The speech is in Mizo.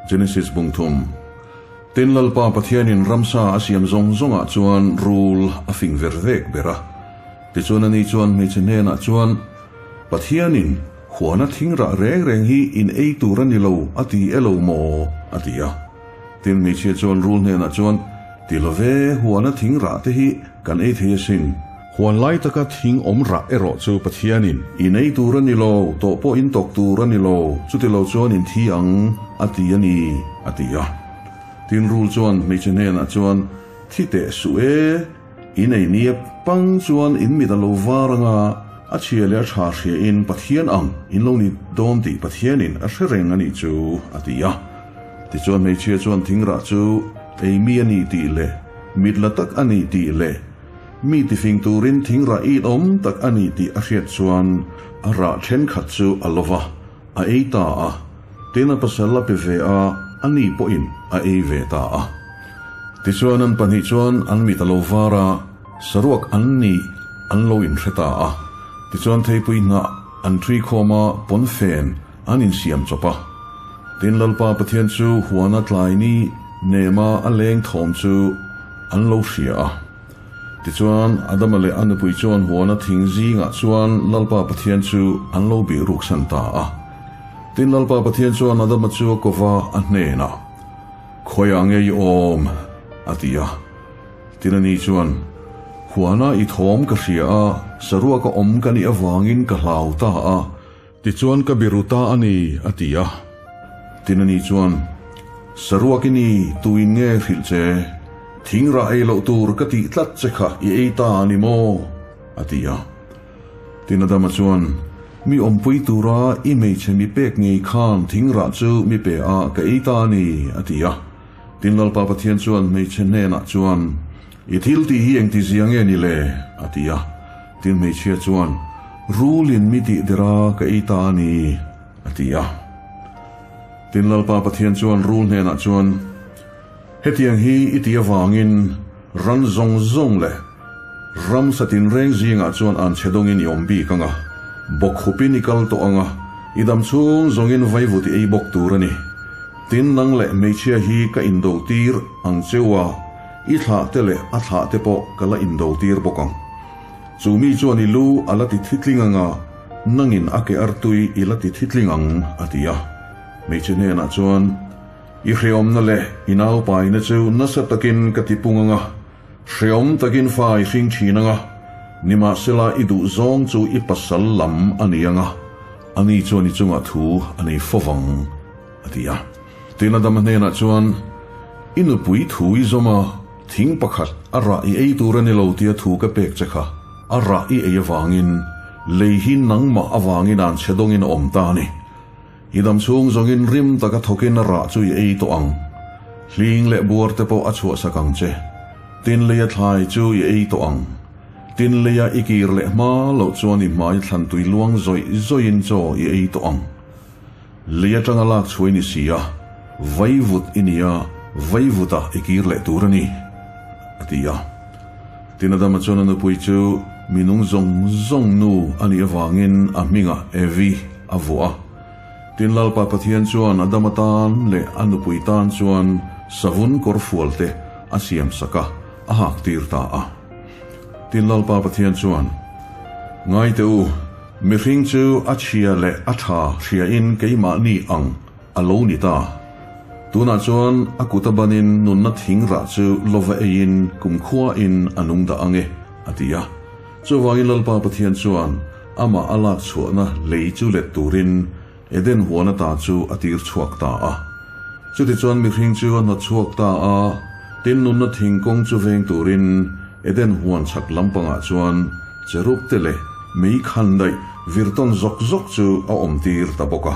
Genesis bung thum. Tin Lalpa Pathianin ramsa a siam zawng zawngah chuan rul a fing ver vek ber a. Tichuan ani chuan hmeichhe hnenah chuan, Pathianin huana thing rah reng reng hi in ei tur a ni lo a ti e lo maw? a ti a. Tin hmeichhia chuan rul hnenah chuan, Ti lo ve, huana thing rah te hi kan ei thei asin. Huan lai taka thing awm rah erawh chu Pathianin i nei tur a ni lo, tawh pawh in tawk tur a ni lo, chuti lo chuan in thi ang, a ti a ni, a ti a. Tin rul chuan hmeichhe hnenah chuan, Thi teh suh e, i nei nia pang chuan in mit a lo var anga, a chhia leh a tha hria in Pathian ang in lo ni dawn tih Pathianin a hre reng a nih chu, a ti a. Tichuan hmeichhia chuan thing rah chu ei mi a ni tih leh mit la tak a ni tih leh, Mi tifing turin thing rah it awm tak a ni tih a hriat chuan a rah thenkhat chu a lo va, a ei ta a. Tin a pasal a pe ve a, a ni pawhin a ei ve ta a. Tichuan an pahnih chuan an mit a lo var a, saruak an nih an lo inhre ta a. Tichuan theipui hnah an ṭhui khawm a, pawnfen an insiam chawp a. Tin Lalpa Pathian chu huana tlai ni nema a leng thawm chu an lo hria a. Tichuan, Adama leh a nupui chuan huana thing zingah chuan Lalpa Pathian chu an lo bih ruksan ta a. Tin, Lalpa Pathian chuan Adama chu a kova a hnenah, Khawiah nge i awm? a ti a. Tin, ani chuan, Huana i thawm ka hria a, saruaka awm ka nih avangin ka hlau ta a. Tichuan ka biru ta a ni, a ti a. Tin ani chuan, Saruak i ni, tuin nge hrilh che? Thing rah ei loh tur ka tih tlat che kha i ei ta a ni maw? a ti a. Tin Adama chuan, Mi awmpui tura i hmeichhe mi pek ngei khan thing rah chu mi pe a ka ei ta a ni, a ti a. Tin Lalpa Pathian chuan hmeichhe hnenah chuan, I thil tih hi engtizia nge ni le? a ti a. Tin hmeichhia chuan, Rulin mi tih der a ka ei ta a ni, a ti a. Tin Lalpa Pathian chuan rul hnenah chuan, Hetiang hi i ti avangin ran zawng zawng leh ramsa tinreng zingah chuan an chhe dawngin i awm bik ang a, bawk hupin i kal tawh ang a, i dam chhung zawngin vaivut i ei bawk tur a ni. Tin nang leh hmeichhia hi ka indo tir ang cheu a, I thlah te leh a thlah te pawh ka la indo tir bawk ang. Chu mi chuan i lu a la ti thitling ang a, nangin a ke artui i la ti thitling ang, a ti a. Hmeichhe hnenah chuan, I hreawmna leh i naupaina chu nasa takin ka ti pung ang a, hreawm takin fa i hring thin ang a, nimahsela i duhzawng chu i pasal lam a ni ang a, ani chuan i chungah thu a nei fo vang, a ti a. Tin Adama hnenah chuan, I nupui thu i zawm a, thing pakhat a rah i ei tur a ni lo tia thu ka pek che kha, a rah i ei avangin lei hi nangmah avangin an chhe dawngin a awm ta a ni. I dam chhung zawngin rim taka thawkin a rah chu i ei tawh ang. Hling leh buar te pawh a chhuahsak ang che. Tin leia thlai chu i ei tawh ang. Tin leia i kir leh hma loh chuan i hmai thlantui luang zawih zawihin chaw i ei tawh ang. Lei atanga lak chhuai ni si a, vaivut i ni a, vaivuta i kir leh tur a ni, a ti a. Tin Adama chuan a nupui chu mi nung zawng zawng nu a nih avangin a hmingah Evi a vuah a. Tin Lalpa Pathian chuan Adama tan leh a nupui tan chuan savun kawrfual te a siam sak a, a hak tir ta a. Tin Lalpa Pathian chuan, Ngai teh u, mihring chu a chhia leh a tha hriain keimahni ang a lo ni ta. Tunah chuan a kut a banin nunna thing rah chu lova eiin kumkhuain a nung dah ang e, a ti a. Chuvangin Lalpa Pathian chuan amah a lak chhuahna lei chu let turin Eden huan ata chu a tir chhuak ta a. Chutichuan mihring chu a hnawt chhuak ta a, tin nunna thingkawng chu veng turin Eden huan chhak lampangah chuan cherub te leh mei khan daih vir tawn zawk zawk chu a awm tir ta bawk a.